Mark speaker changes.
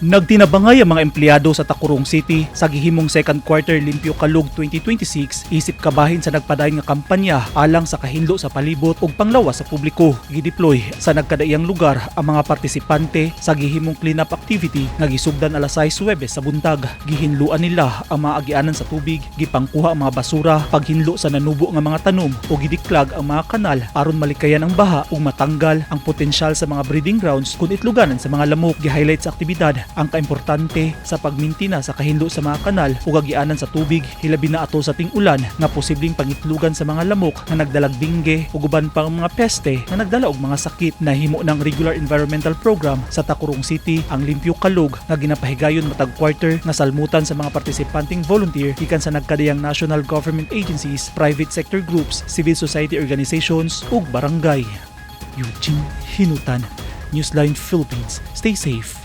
Speaker 1: Nagtinabangay ang mga empleyado sa Tacurong City sa gihimong second quarter Limpyo Kalug 2026 isip kabahin sa nagpadayon nga kampanya alang sa kahinlo sa palibot ug panglawas sa publiko. Gideploy sa nagkadaiyang lugar ang mga partisipante sa gihimong clean-up activity nga gisugdan alas 6 Huwebes sa buntag. Gihinluan nila ang mga agianan sa tubig, gipangkuha ang mga basura, paghinlo sa nanubo nga mga tanom o gidiklag ang mga kanal aron malikayan ang baha ug matanggal ang potensyal sa mga breeding grounds kung itluganan sa mga lamok. Gi-highlight sa aktibidad ang kaimportante sa pagmintina sa kahinlo sa mga kanal ug agianan sa tubig, hilabi na ato sa ting-ulan nga posibleng pangitlugan sa mga lamok nga nagdalag dengue ug uban pang mga peste nga nagdala og mga sakit. Nahimo ng regular environmental program sa Tacurong City ang Limpyo Kalug nga ginapahigayon matag quarter nga salmutan sa mga partisipanteng volunteer gikan sa nagkadiyang national government agencies, private sector groups, civil society organizations ug barangay. Eugene Hinutan, Newsline Philippines. Stay safe.